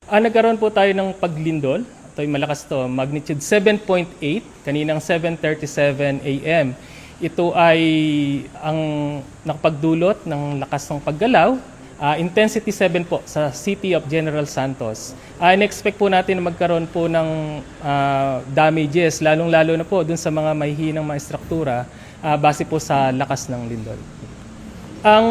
Nagkaroon po tayo ng paglindol. Ito ay malakas to, magnitude 7.8, kaninang 7:37 a.m. Ito ay ang nakapagdulot ng lakas ng paggalaw. Intensity 7 po sa City of General Santos. In-expect po natin na magkaroon po ng damages, lalong-lalo na po dun sa mga mahihinang mga struktura base po sa lakas ng lindol. Ang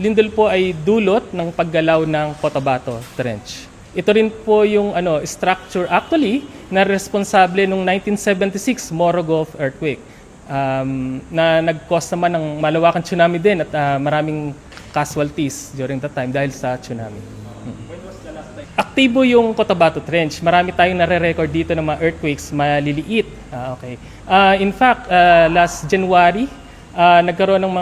lindol po ay dulot ng paggalaw ng Cotabato Trench. Ito rin po yung structure actually na responsable nung 1976 Morogoro earthquake na nag-cause naman ng malawakang tsunami din at maraming casualties during that time dahil sa tsunami. Aktibo yung Cotabato Trench. Marami tayong nare-record dito ng mga earthquakes maliliit. In fact, last January, nagkaroon ng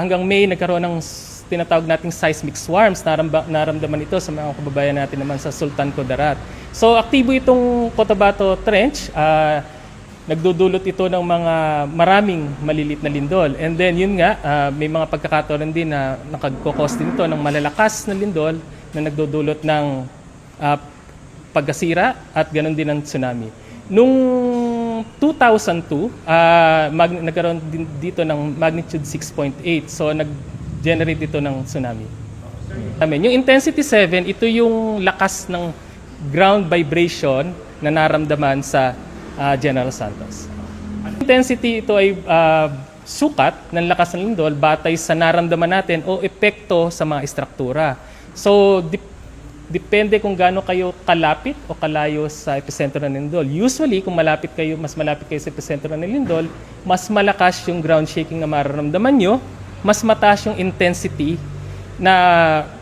hanggang May, nagkaroon ng tinatawag nating seismic swarms. Naramdaman ito sa mga kababayan natin naman sa Sultan Kudarat. So, aktibo itong Cotabato Trench. Nagdudulot ito ng mga maraming malilit na lindol. And then, yun nga, may mga pagkakataon din na nakagkukos din ito ng malalakas na lindol na nagdudulot ng pagkasira at ganoon din ng tsunami. Noong 2002, nagkaroon din dito ng magnitude 6.8. So, nag-generate ito ng tsunami. Yung intensity 7, ito yung lakas ng ground vibration na naramdaman sa General Santos. Intensity, ito ay sukat ng lakas ng lindol batay sa naramdaman natin o epekto sa mga istruktura. So, depende kung gaano kayo kalapit o kalayo sa epicentro ng lindol. Usually, kung mas malapit kayo sa epicentro ng lindol, mas malakas yung ground shaking na mararamdaman nyo, mas mataas yung intensity na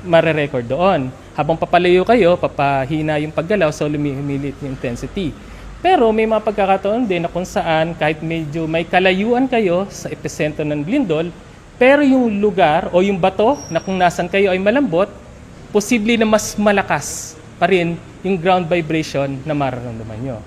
mare-record doon. Habang papalayo kayo, papahina yung paggalaw, so lumilit yung intensity. Pero may mga pagkakataon din na kung saan kahit medyo may kalayuan kayo sa epicentro ng lindol, pero yung lugar o yung bato na kung nasan kayo ay malambot, posible na mas malakas pa rin yung ground vibration na mararamdaman nyo.